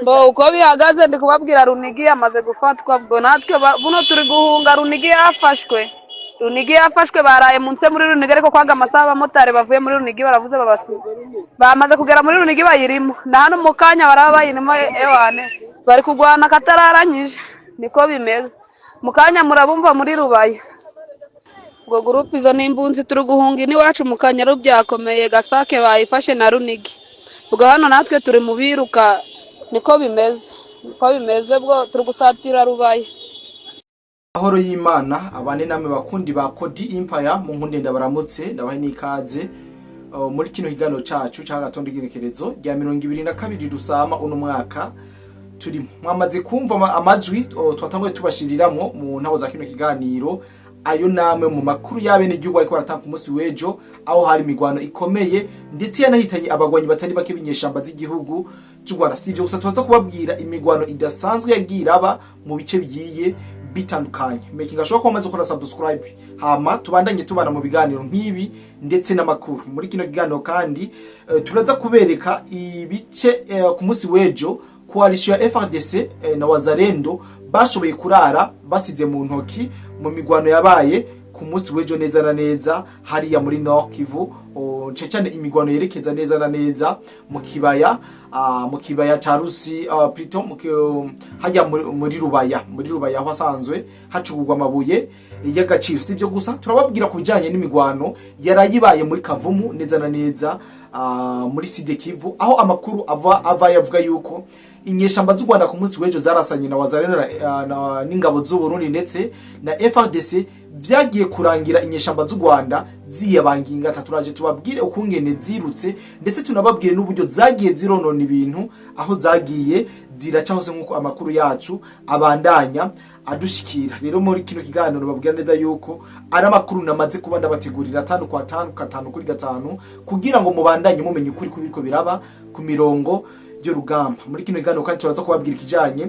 Bo uko bihagaze, ndi kubabwira, Runigi yamaze gufatwa. Ubwo natwe buno turi guhunga. Runigi yafashwe, Runigi yafashwe. Baraye munsi muri Runigi, ariko kwanga amasaha abamotari bavuye muri Runigi baravuze babasize. Bamaze kugera muri Runigi, bayirimo na hano mu kanya baraba bayirimo. Ewane, bari kurwana katararanyije, niko bimeze. Mu kanya murabumva muri Rubaya. Ubwo groupe izo ni imbunzi, turi guhunga iwacu mu Kanyaru, byakomeye. Gasake bayifashe na Runigi. Ubwo hano natwe turi mu biruka, niko bimeze, niko bimeze. Ubwo turi gusatira Rubaya. Amahoro y'Imana abane namwe, bakundi ba Kodi Empire. Mu nkunde ndabaramutse, ndabahe n'ikaze muri kino kiganiro cacu ca gatondo, igenekerezo rya 22 Rusama uno mwaka turimo. Mwamaze kumva amajwi twatanguye tubashiriramwo mu ntabo za kino kiganiro. Ayo namwe mu makuru y'abenegihugu ariko baratanga ku munsi w'ejo, aho hari imigwano ikomeye ndetse yanahitanye abagwanyi batari bake b'inyeshamba z'igihugu cy'u Rwanda. Si ivyo gusa, tubaza kubabwira imigwano idasanzwe yagiye iraba mu bice bigiye bitandukanye. Making ashobora kuba amaze gukora subscribe, hama tubandanye tubana mu biganiro nk'ibi ndetse n'amakuru. Muri kino kiganiro kandi turaza kubereka ibice ku munsi w'ejo coalition ya FARDC na Wazalendo bashoboye kurara basize mu ntoki mu migwano yabaye ku munsi w'ejo neza na neza hariya muri Nord Kivu, cyane imigwano yerekeza neza na neza mu kibaya ca Rusi, plutôt hajya muri Rubaya aho hasanzwe hacugurwa amabuye y'agaciro. Si ibyo gusa, turababwira ku bijanye n'imigwano yarayibaye muri Kavumu, neza na neza muri Sud Kivu, aho amakuru ava yavuga yuko inyeshamba z'u Rwanda ku munsi w'ejo zarasanye na Wazalendo n'ingabo z'u Burundi ndetse na FARDC. Vyagiye kurangira inyeshamba z'u Rwanda ziyabangiye ingata. Turaje tubabwire ukungene zirutse, ndetse tunababwire n'uburyo zagiye zironona ibintu aho zagiye ziraca hose, nk'uko amakuru yacu abandanya adushikira. Rero muri kino kiganiro babwira neza yuko ari amakuru namaze kuba ndabategurira atanu kwa tanu, gatanu kuri gatanu, kugira ngo mubandanye mumenye ukuri kubiriko biraba ku mirongo y'urugamba. Muri kino kiganiro kandi turaza kubabwira ikijanye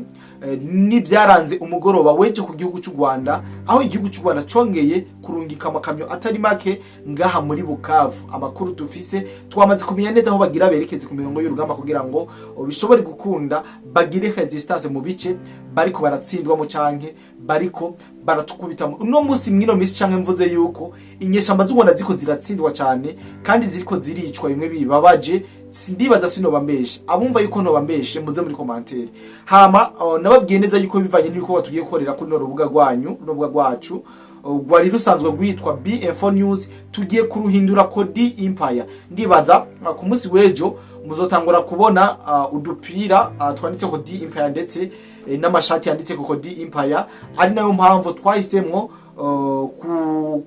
n'ibyaranze umugoroba w'ejo ku gihugu cy'u Rwanda, aho igihugu cy'u Rwanda congeye kurungika amakamyo atari make ngaha muri Bukavu. Amakuru dufise, twamaze kumenya neza aho bagira berekeze ku mirongo y'urugamba kugira ngo bishobore gukunda bagire résistance mu bice bariko baratsindwamo canke bariko baratukubitamo uno munsi, mwino misi. Canke mvuze yuko inyeshamba z'u Rwanda ziko ziratsindwa cyane kandi ziriko ziricwa bimwe bibabaje. Ndibaza sinobambeshe. Abumva yuko ntobambeshe, muze muri commentaire. Hama nababwiye neza yuko bivanye n'ibikorwa tugiye gukorera kuri no rubuga rwanyu, rubuga rwacu rwari rusanzwe rwitwa BF News, tugiye kuruhindura Kodi Empire. Ndibaza ku munsi w'ejo muzotangura kubona udupira twanditse Kodi Empire ndetse n'amashati yanditse Kodi Empire, ari nayo mpamvu twahisemwo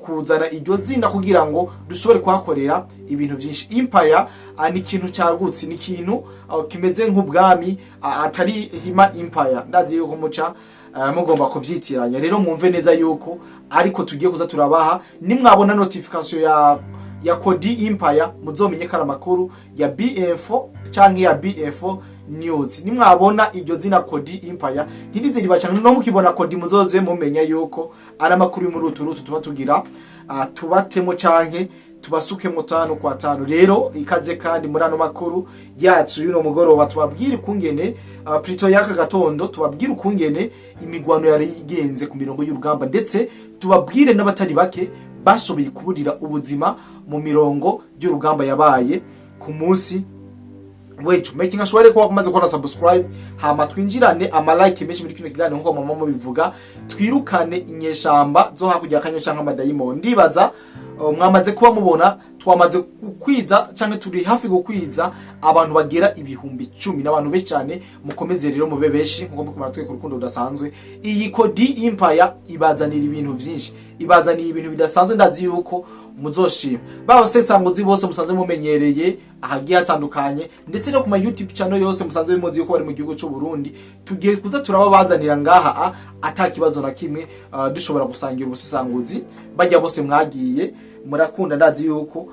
kuzana iryo zina kugira ngo dushobore kuhakorera ibintu byinshi. Empire ni ikintu cyagutse, ni ikintu kimeze nk'ubwami, atari Hima Empire. Ndazi yuko muca mugomba kuvyitiranya. Rero mwumve neza yuko ariko tugiye kuza turabaha. Nimwabona notification ya Kodi Empire, muzomenye ko ari amakuru ya BF canke ya BF News. Nimwabona iryo zina Kodi Empire, ntirize ribacana. No mukibona Kodi, muzoze mumenya yuko ari amakuru yo muri utu tuba tugira tubatemo canke tubasukemo tanu kwa tanu. Rero ikaze kandi muri ano makuru yacu y'uno mugoroba, tubabwire ukungene, plutôt y'aka gatondo, tubabwire ukungene imigwano yari igenze ku mirongo y'urugamba, ndetse tubabwire n'abatari bake bashoboye kuburira ubuzima mu mirongo y'urugamba yabaye ku munsi wejo. Making sure ko wakomaze gukora subscribe, hama twinjirane ama like menshi muri kino kiganiro, nkuko mama mubivuga, twirukane inyeshamba zo hakurya kanyo canke amadayimoni. Ndibaza mwamaze kuba mubona twamaze gukwiza canke turi hafi gukwiza abantu bagera 10,000, n'abantu benshi cyane. Mukomeze rero mube benshi nkuko mukomara twe ku rukundo rudasanzwe. Iyi Kodi Empire ibazanira ibintu vyinshi, ibazanira ibintu bidasanzwe. Ndazi yuko muzoshima. Baba sesanguzi bose musanzwe mumenyereye ahagiye hatandukanye, ndetse no ku ma YouTube channel yose musanzwe muzi yuko bari mu gihugu cy'u Burundi, tugiye kuza turababazanira ngaha ata kibazo na kimwe. Dushobora gusangira ubusesanguzi bajya bose mwagiye murakunda. Ndazi yuko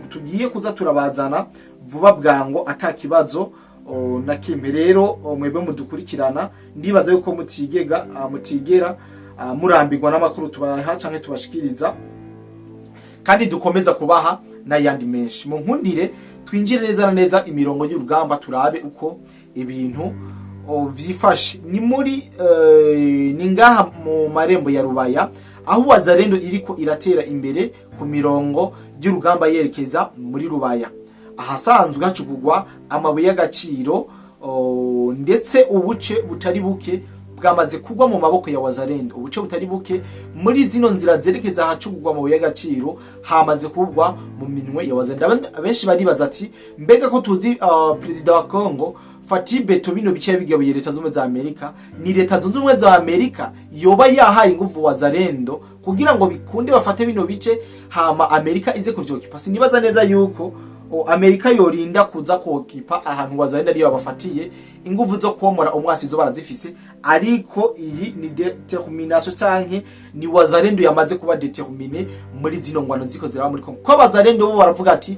tugiye kuza turabazana vuba bwango ata kibazo na kimwe. Rero mwebwe mudukurikirana, ndibaza yuko mutigega mutigera murambirwa n'amakuru tubaha canke tubashikiriza, kandi dukomeza kubaha n'ayandi menshi. Mu nkundire twinjire neza na neza imirongo y'urugamba, turabe uko ibintu vyifashe. Ni muri ni ngaha mu marembo ya Rubaya, aho Wazalendo iriko iratera imbere ku mirongo y'urugamba yerekeza muri Rubaya, ahasanzwe hacukugwa amabuye y'agaciro, ndetse ubuce butari buke bwamaze kugwa mu maboko ya Wazalendo. Ubuce butari buke muri zino nzira zerekeza ahacukugwa amabuye y'agaciro hamaze kugwa mu minwe ya Wazalendo. Abenshi baribaza ati: "Mbega ko tuzi perezida wa Congo Fatshi Béton, bino bice yabigabuye Leta Zunze za Amerika, ni Leta Zunze Ubumwe za Amerika yoba yahaye inguvu Wazalendo kugira ngo bikunde bafate bino bice, hama Amerika ize kuvyokipa?" Sinibaza neza yuko Amerika yorinda kuza kokipa ahantu Wazalendo ariyo babafatiye. Inguvu zo komora umwasi zo barazifise, ariko iyi ni détermination canke ni Wazalendo yamaze kuba déterminée muri zino ngwano ziko ziraba muri Congo. Ko Wazalendo bo baravuga ati: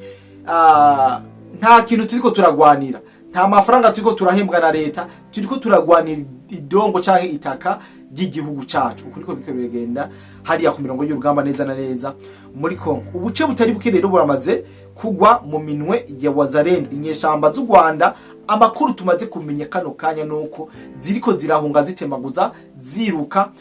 "Nta kintu turiko turagwanira, nta mafaranga turiko turahembwa na leta, turiko turagwanira idongo canke itaka ry'igihugu cacu." Uku niko biriko biragenda hariya ku mirongo y'urugamba, neza na neza muri Congo. Ubuce butari buke rero buramaze kugwa mu minwe ya Wazalendo. Inyeshamba z'u Rwanda, amakuru tumaze kumenya kano kanya nuko ziriko zirahunga, zitemaguza, ziruka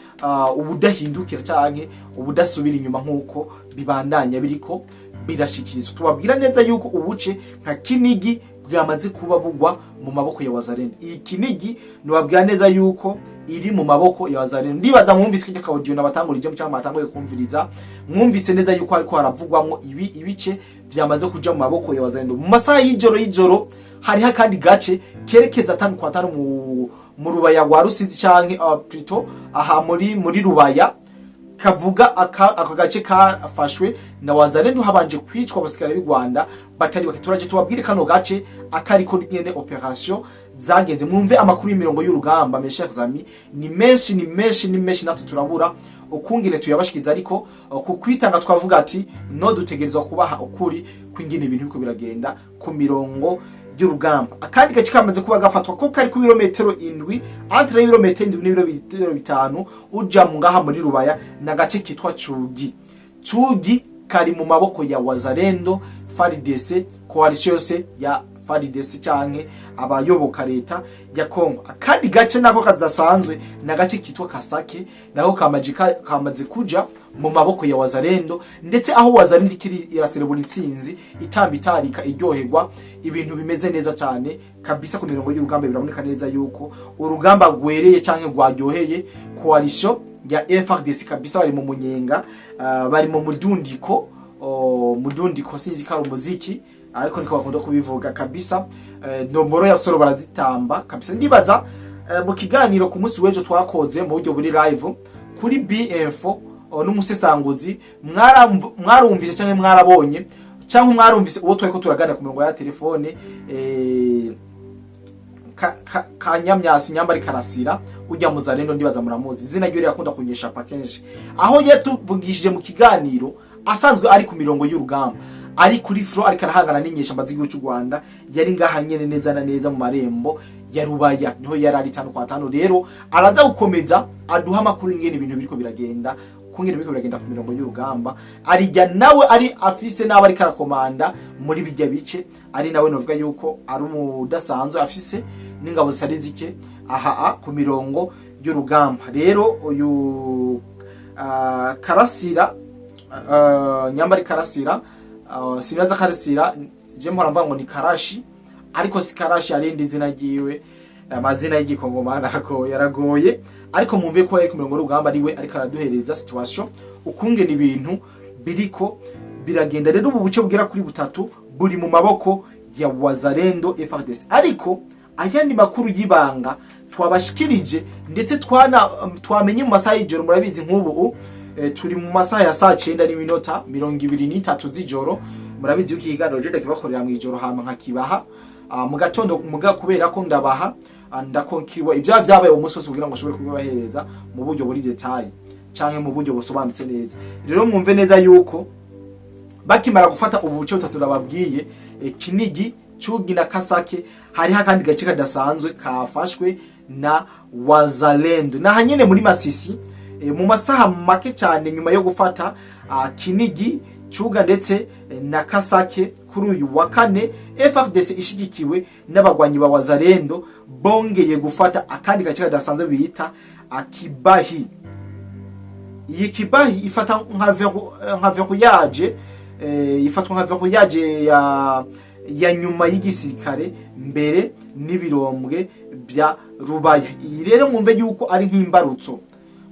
ubudahindukira canke ubudasubira inyuma, nkuko bibandanya biriko birashikirizwa. Tubabwira neza yuko ubuce nka Kinigi bwamaze kuba bugwa mu maboko ya Wazalendo. Iyi Kinigi nubabwira neza yuko iri mu maboko ya Wazalendo. Ndibaza mwumvise ko audio nabatangurije cyangwa batanguye kumviriza, mwumvise neza yuko hariko haravugwamwo ibi ibice vyamaze kuja mu maboko ya Wazalendo mu masaha y'ijoro. Hariho akandi gace kerekeza atanu kwa tanu mu Rubaya rwa Rusizi, canke plutôt aha muri Rubaya, kavuga aka gace kafashwe na Wazalendo habanje kwicwa abasikare b'u Rwanda batari bake. Turaje tubabwire kano gace akariko nyene opération zagenze, mwumve amakuru y'imirongo y'urugamba. Mes chers amis, ni menshi, ni menshi, ni menshi, natwe turabura ukungene tuyabashikiza, ariko ku kwitanga twavuga ati no dutegerezwa kubaha ukuri kwingene ibintu biriko biragenda ku mirongo y'urugamba. Akandi gace kamaze kuba gafatwa ko kari ku birometero 7, entre y'ibirometero 7 n'ibirometero 5 uja mu ngaha muri Rubaya, na gace kitwa Cugi. Cugi kari mu maboko ya Wazalendo, FARDC, coalition yose ya FARDC canke abayoboka leta ya Congo. Akandi gace nako kadasanzwe na gace kitwa Kasake, nako kamaze kuja mu maboko ya Wazalendo, ndetse aho Wazalendo ikiri iraserebura intsinzi, itamba, itarika, iryoherwa, ibintu bimeze neza cyane kabisa ku mirongo y'urugamba. Biraboneka neza yuko urugamba rwereye canke rwaryoheye coalition ya FARDC kabisa. Bari mu munyenga, bari mu mudundiko, mudundiko, sinzi ko ari umuziki ariko niko bakunda kubivuga kabisa. Ndomboro ya solo barazitamba kabisa. Ndibaza mu kiganiro ku munsi w'ejo twakoze mu buryo buri live kuri B-Info n'umusesanguzi, mwarumvise cyangwa mwarabonye cyangwa mwarumvise uwo twari ko turaganira ku mirongo ya telefone, Kanyamyasi Nyambari Karasira, ujya Muzalendo, ndibaza muramuzi, izina ryo rirakunda kunyesha pa kenshi, aho yatuvugishije mu kiganiro asanzwe ari ku mirongo y'urugamba, ari kuri front, ariko arahangana n'inyeshamba z'igihugu cy'u Rwanda. Yari ngaha nyene neza na neza mu marembo ya Rubaya, niho yari ari tanu kwa tanu. Rero araza gukomeza aduha amakuru ingene ibintu biriko biragenda, kungene biriko biragenda ku mirongo y'urugamba. Arijya nawe ari afise n'abo ariko arakomanda muri bijya bice, ari nawe novuga yuko ari umudasanzwe, afise n'ingabo zitari zike aha ku mirongo y'urugamba. Rero uyu Karasira, Nyambari Karasira, sinaza Karasira, je mpora mvuga ngo ni Karashi, ariko si Karashi, ari indi zina ryiwe. Amazina y'igikongomani aragoye, yaragoye, ariko mwumve ko yari ku mirongo y'urugamba, ariwe ariko araduhereza situation ukungena ibintu biriko biragenda. Rero ubu buce bugera kuri butatu buri mu maboko ya Wazalendo, FARDC. Ariko ayandi makuru y'ibanga twabashikirije, ndetse twana twamenye mu masaha y'ijoro, murabizi nk'ubu turi mu masaha ya saa 9:23 z'ijoro. Murabizi yuko ikiganiro je ndakibakorera mu ijoro, hama nkakibaha mu gatondo, muga kubera ko ndabaha ndakonkirwa ibya vyabaye umunsi wose kugira ngo nshobore kubibahereza mu buryo buri détaillé canke mu buryo busobanutse neza. Rero mwumve neza yuko bakimara gufata ubu buce butatu nababwiye, Kinigi, Cugi na Kasake, hariho akandi gace kadasanzwe kafashwe na Wazalendo na hanyene muri Masisi, mu masaha make cyane nyuma yo gufata Kinigi, Cugi na Kasake. Kicuga ndetse na Kasake. Kuri uyu wa kane, FARDC ishigikiwe n'abagwanyi ba Wazalendo bongeye gufata akandi gace kadasanzwe bita Akibahi. Iyi Kibahi ifata nka verrouillage, ifatwa nka verrouillage ya nyuma y'igisirikare mbere n'ibirombwe bya Rubaya. Iyi rero mwumve yuko ari nk'imbarutso,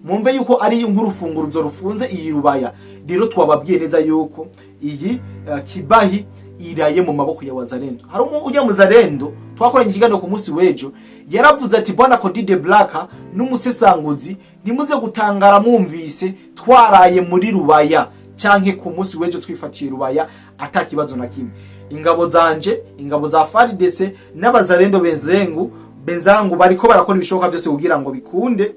mwumve yuko ari nk'urufunguruzo rufunze iyi Rubaya. Rero twababwiye neza yuko iyi Kibahi iraye mu maboko ya Wazalendo. Hari ujya muzalendo twakoranye ikiganiro ku munsi w'ejo, yaravuze ati: "Bwana Cody Black n'umusesanguzi, ntimuze gutangara mwumvise twaraye muri Rubaya canke ku munsi w'ejo twifatiye Rubaya ata kibazo na kimwe. Ingabo zanje, ingabo za FARDC n'abazalendo benzengu benzangu bariko barakora ibishoboka byose kugira ngo bikunde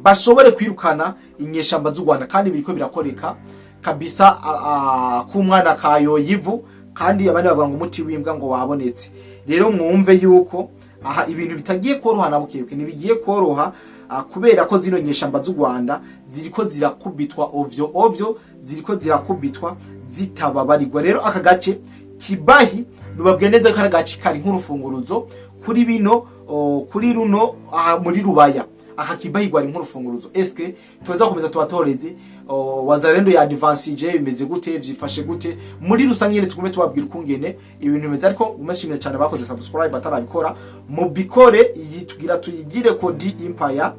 bashobore kwirukana inyeshamba z'u Rwanda, kandi biriko birakoreka kabisa k'umwana kayoyivu." Kandi abandi bavuga ngo umuti w'imbwa ngo wabonetse. Rero mwumve yuko aha ibintu bitagiye koroha na bukebuke, ntibigiye koroha, kubera ko zino nyeshamba z'u Rwanda ziriko zirakubitwa ovyo ovyo, ziriko zirakubitwa zitababarirwa. Rero aka gace Kibahi nubabwiye neza ko ari agace kari nk'urufunguruzo kuri bino kuri runo aha muri Rubaya. Aka Kibahi gwari nk'urufunguruzo. Eske tuza komeza tubatoreze Wazalendo ya advancije bimeze gute, vyifashe gute muri rusange nyene, tugume tubabwira ukungene ibintu bimeze. Ariko umashimire cyane bakoze subscribe, batarabikora mubikore. Iyi tugira tuyigire Kodi Empire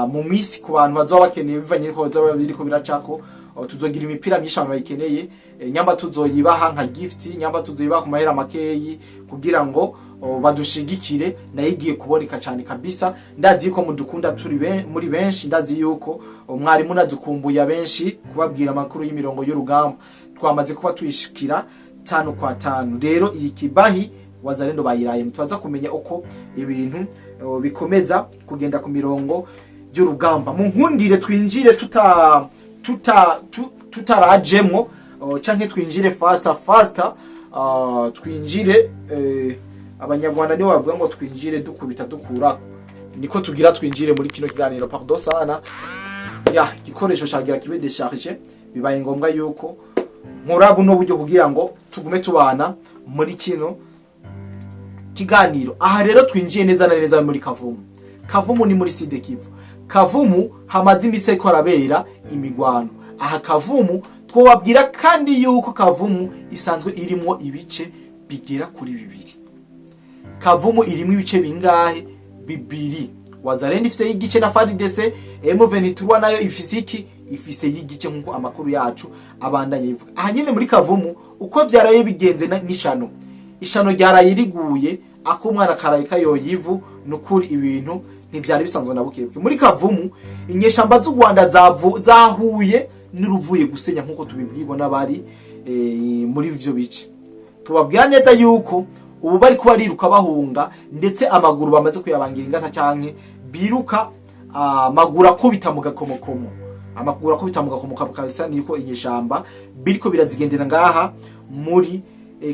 mu misi ku bantu bazoba bakeneye, bivanye n'uko bazoba biriko biracako, tuzogira imipira myinshi abantu bayikeneye, nyamba tuzoyibaha nka gift, nyamba tuzoyibaha ku mahera makeyi kugira ngo badushigikire. Nayo igiye kuboneka cyane kabisa. Ndazi ko mudukunda turi muri benshi, ndazi yuko mwarimu nadukumbuye abenshi kubabwira amakuru y'imirongo y'urugamba twamaze kuba tuyishikira tanu kwa tanu. Rero iyi Kibahi Wazalendo bayiraye, turaza kumenya uko ibintu bikomeza kugenda ku mirongo y'urugamba. Mu nkundire twinjire tuta tuta tutarajemwo canke twinjire faster faster, twinjire, abanyarwanda nibo bavuga ngo twinjire dukubita dukura, niko tugira twinjire muri kino kiganiro. Pardon sana, ya igikoresho cagira kibe déchargé, bibaye ngombwa yuko nkora buno buryo kugira ngo tugume tubana muri kino kiganiro. Aha rero twinjiye neza na neza muri Kavumu. Kavumu ni muri Sud Kivu. Kavumu hamaze imisi ariko harabera imigwano. Aha Kavumu twobabwira kandi yuko Kavumu isanzwe irimwo ibice bigera kuri bibiri. Kavumu irimwo ibice bingahe? Bibiri. Wazalendo ifise y'igice na FARDC, M23 nayo ifise iki? Ifise y'igice, nkuko amakuru yacu abandanye yivuga. Aha nyine muri Kavumu uko vyaraye bigenze n'ishano, ishano ryaraye riguye ako umwana karaye kayoye ivu. Nukuri ibintu ntivyari bisanzwe na bukebuke. Muri Kavumu inyeshamba z'u Rwanda zahuye n'uruvuye gusenya, nkuko tubibwirwa n'abari muri ivyo bice. Tubabwira neza yuko ubu bari kuba biruka bahunga, ndetse amaguru bamaze kuyabangira ingata, canke biruka amaguru akubita mu gakomokomo, amaguru akubita mu gakomokomo kabisa. Niko inyeshamba biriko birazigendera ngaha muri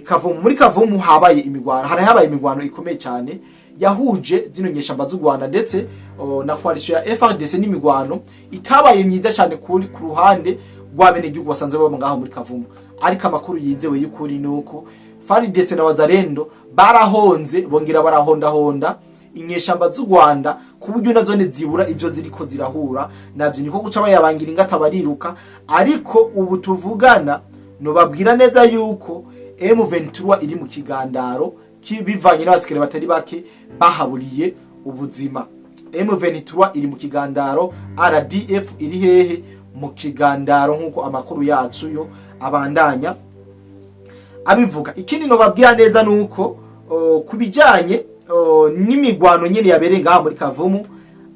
Kavumu. Muri Kavumu habaye imigwano, hari habaye imigwano ikomeye cyane yahuje zino nyeshamba z'u Rwanda ndetse na coalition ya FARDC, n'imigwano itabaye myiza cyane kuri ku ruhande rw'abenegihugu basanzwe baba ngaho muri Kavumu. Ariko amakuru yizewe y'ukuri nuko FARDC na Wazalendo barahonze, bongera barahondahonda inyeshamba z'u Rwanda ku buryo nazo zibura ivyo ziriko zirahura navyo, niko guca bayabangira ingata bariruka. Ariko ubu tuvugana nobabwira neza yuko M23 iri mu kigandaro bivanye n'abasikare batari bake bahaburiye ubuzima. M23 iri mu kigandaro, RDF iri hehe? Mu kigandaro, nk'uko amakuru yacu yo abandanya abivuga. Ikindi nobabwira neza nuko ku bijanye n'imigwano nyene yabereye ngaha muri Kavumu,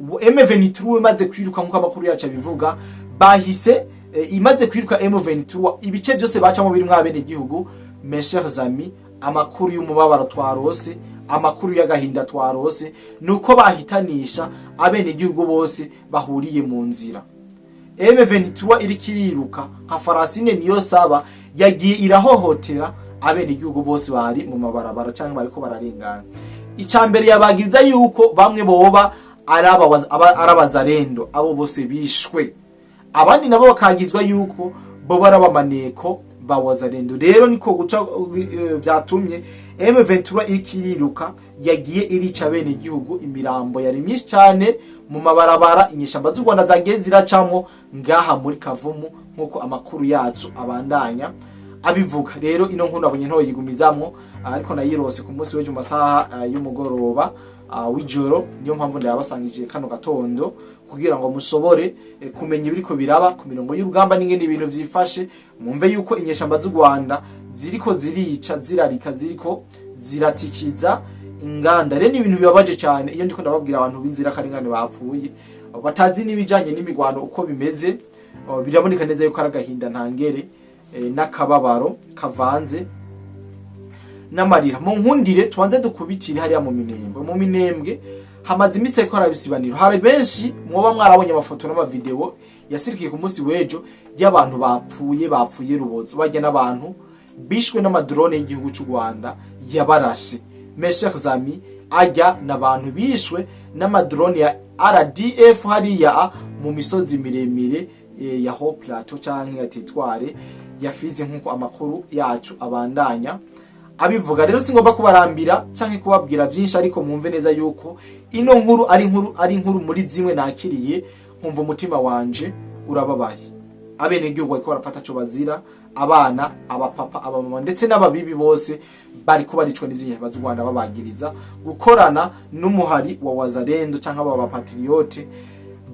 M23 imaze kwiruka, nk'uko amakuru yacu abivuga, bahise imaze kwiruka M23 ibice byose bacamo birimwo abenegihugu. Mes chers amis, amakuru y'umubabaro twarose, amakuru y'agahinda twarose, nuko bahitanisha abenegihugu bose bahuriye mu nzira. M23 iriko iriruka nka Farasine niyo saba, yagiye irahohotera abenegihugu bose bari mu mabarabara cyangwa bariko bararengana. Icya mbere yabagiriza yuko bamwe boba ari abazarendo, abo bose bishwe, abandi nabo bakagizwa yuko bo barabamaneko ba Wazalendo. Rero niko guca vyatumye M23 iriko iriruka, yagiye irica bene igihugu. Imirambo yari myinshi cyane mu mabarabara inyeshamba z'u Rwanda zagiye ziracamwo ngaha muri Kavumu, nk'uko amakuru yacu abandanya abivuga. Rero ino nkuru nabonye ntoyigumizamwo, ariko nayirose ku munsi w'ejo mu masaha y'umugoroba w'ijoro. Niyo mpamvu ndayabasangije kano gatondo kugira ngo mushobore kumenya ibiriko biraba ku mirongo y'urugamba n'ingene ibintu vyifashe. Mwumve yuko inyeshamba z'u Rwanda ziriko zirica, zirarika, ziriko ziratikiza inganda. Rero ni ibintu bibabaje cyane iyo ndiko ndababwira abantu b'inzirakarengane bapfuye batazi n'ibijanye n'imigwano uko bimeze. Biraboneka neza yuko ari agahinda ntangere n'akababaro kavanze n'amarira. Mu nkundire tubanze dukubitire hariya mu Minembwe. Mu Minembwe hamaze iminsi ariko harabisibaniro. Hari benshi mwoba mwarabonye amafoto n'amavideo yasirikiye ku munsi w'ejo y'abantu bapfuye rubozo, bajya n'abantu bishwe n'amadrone y'igihugu cy'u Rwanda yabarashe. Mes chers amis, ajya n'abantu bishwe n'amadrone ya RDF hariya mu misozi miremire ya Haut Plateau canke ya territoire ya Fizi, nk'uko amakuru yacu abandanya abivuga. Rero singomba kubarambira canke kubabwira byinshi, ariko mwumve neza yuko ino nkuru ari inkuru muri zimwe nakiriye nkumva umutima wanje urababaye. Abenegihugu bariko barafata co bazira, abana, abapapa, abamama ndetse n'ababibi bose bariko baricwa n'izi z'u Rwanda, babagiriza gukorana n'umuhari wa Wazalendo canke aba bapatriote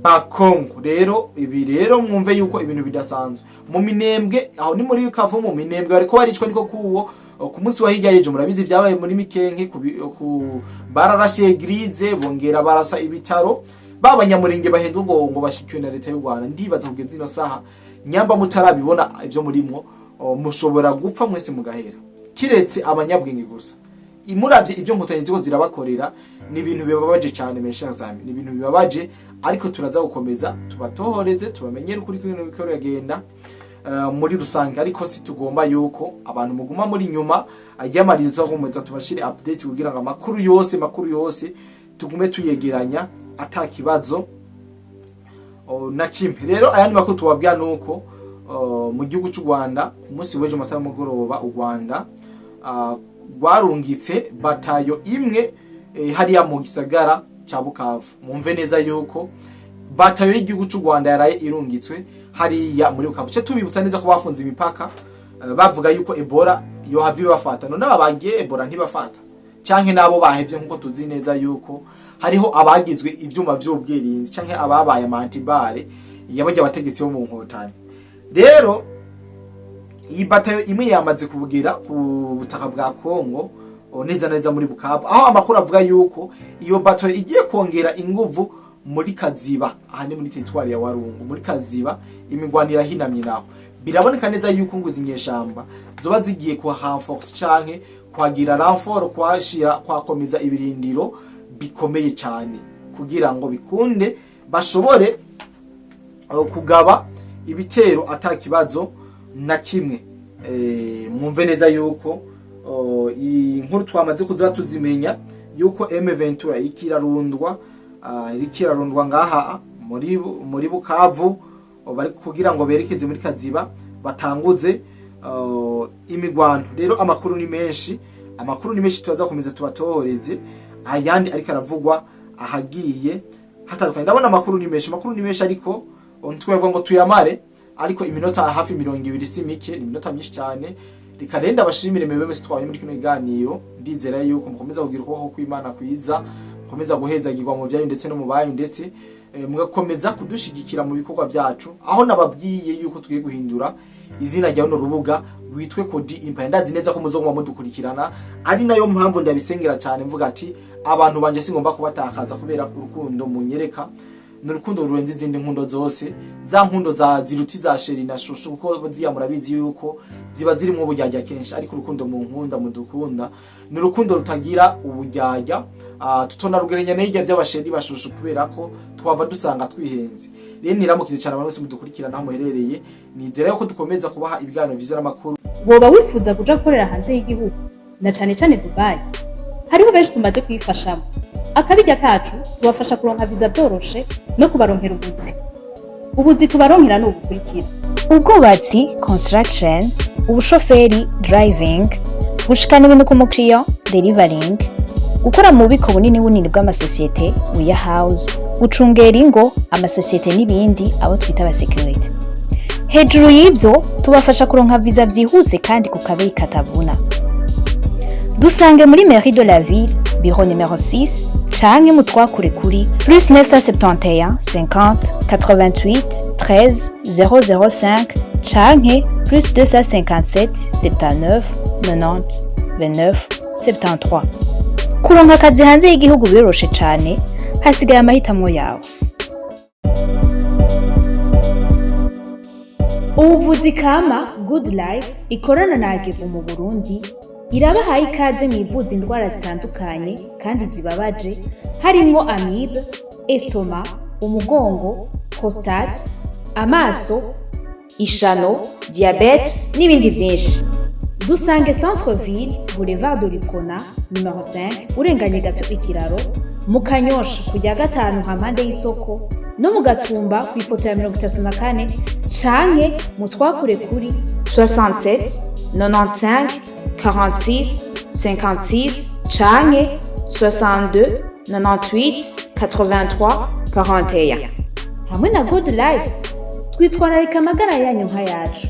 ba Congo. Rero ibi rero mwumve yuko ibintu bidasanzwe mu Minembwe. Aho ni muri Kavu, mu Minembwe bariko baricwa niko kuwo. Ku munsi wa hirya y'ejo murabizi byabaye muri Mikenke ku bararashe église, bongera barasa ibitaro. Babanyamurenge bahenda ngo bashikiwe na leta y'u Rwanda. Ndibaza kugeza ino saha, nyamba mutarabibona ivyo murimwo, mushobora gupfa mwese mugahera, kiretse abanyabwenge gusa. Imuravye ivyo Nkotanyi ziko zirabakorera, ni ibintu bibabaje cyane. Mes chers amis, ni ibintu bibabaje, ariko turaza gukomeza tubatohoreze, tubamenyere ukuri kw'ibintu biriko biragenda muri rusange. Ariko si tugomba yuko abantu muguma muri nyuma y'amarizo, gukomeza tubashire update kugira ngo amakuru yose tugume tuyegeranya ata kibazo na kimwe. Rero ayandi makuru tubabwira nuko mu gihugu cy'u Rwanda, ku munsi w'ejo mu masaha y'umugoroba, u Rwanda rwarungitse batayo imwe hariya mu gisagara ca Bukavu. Mumve neza yuko batayo y'igihugu cy'u Rwanda yaraye irungitswe hariya muri Bukavu. Ce tubibutsa neza ko bafunze imipaka, bavuga yuko Ebola yohava ibafata. None aba bagiye Ebola ntibafata, canke nabo bahevye, nkuko tuzi neza yuko hariho abagizwe ivyuma vy'ubwirinzi canke ababaye amantibare yabarya abategetsi bo mu Nkotanyi. Rero iyi batayo imwe yamaze kubugira ku butaka bwa Kongo, neza neza muri Bukavu, aho amakuru avuga yuko iyo batayo igiye kongera inguvu muri Kaziba. Aha ni muri territoire ya Warungu, muri Kaziba imigwaniro irahinamye. Naho biraboneka neza yuko ngo izi nyeshamba zoba zigiye kwa renforce canke kwagira renfort, kwashira, kwakomeza ibirindiro bikomeye cyane kugira ngo bikunde bashobore kugaba ibitero ata kibazo na kimwe. Mwumve neza yuko iyi nkuru twamaze kuza tuzimenya yuko M23 iriko irarundwa ngaha muri Bukavu, bari kugira ngo berekeze muri Kaziba batanguze imigwano. Rero amakuru ni menshi, turaza gukomeza tubatohoreze ayandi ariko aravugwa ahagiye hatandukanye. Ndabona amakuru ni menshi, ariko ntitwavuga ngo tuyamare, ariko iminota hafi 20 si mike, ni iminota myinshi cyane. Reka rero ndabashimire mwebwe mwese twabaye muri kino kiganiro. Ndizera yuko mukomeza kugira ukuboko kw'Imana kwiza, mukomeza guhezagirwa mu byanyu ndetse no mu banyu, ndetse mugakomeza kudushigikira mu bikorwa byacu, aho nababwiye yuko tugiye guhindura izina rya runo rubuga rwitwe Kodi Empire. Ndazi neza ko muzoguma mudukurikirana, ari nayo mpamvu ndabisengera cyane, mvuga ati abantu banje singomba kubatakaza, kubera urukundo munyereka ni urukundo rurenze izindi nkundo zose, za nkundo za ziruti za chéri na chouchou, kuko ziya murabizi yuko ziba zirimo uburyarya kenshi. Ariko urukundo mu nkunda mudukunda ni urukundo rutagira uburyarya, tutonarugerenya n'irya by'abachéri bachouchou, kubera ko twava dusanga twihenze. Rero niramukize cyane abantu bose mudukurikirana aho muherereye. Nizera yuko dukomeza kubaha ibiganiro vyiza n'amakuru. Woba wifuza kuja gukorera hanze y'igihugu, na cane cane Dubai? Hariho benshi tumaze kuyifashamo. Akabirya kacu tubafasha kuronka viza vyoroshe no kubaronkera ubuzi. Ubuzi tubaronkera ni ubukurikira: Ubwubatsi, construction, ubushoferi, driving, gushikana ibintu ku mukiriya, delivering, gukora mu bubiko bunini bunini bw'amasosiyete, warehouse, gucungera ingo, amasosiyete n'ibindi, abo twita abasécurité. Hejuru y'ibyo, tubafasha kuronka viza byihuse kandi ku kabeyi katavuna. Dusange muri mairie de la ville, bureau numéro 6, canke mutwakure kuri +971 50 88 13 005 canke +257 79 90 29 73. Kuronka akazi hanze y'igihugu biroroshe cane, hasigaye amahitamo yawe. Ubuvuzi kama Good Life ikorana na Agevu mu Burundi irabahaye ikaze mu ivuza indwara zitandukanye kandi zibabaje, harimwo amibe, estomac, umugongo, prostate, amaso, ishano, diabète n'ibindi byinshi. Dusange centre ville, boulevard de l'Uprona numéro 5, urenganye gato ikiraro, mu Kanyosha kujya gatanu hampande y'isoko, no mu Gatumba ku ipoto ya 34, canke mu twakure kuri 67 95 46 56 canke 62 98 83 41. Hamwe na Good Life twitwararika amagara yanyu nk'ayacu.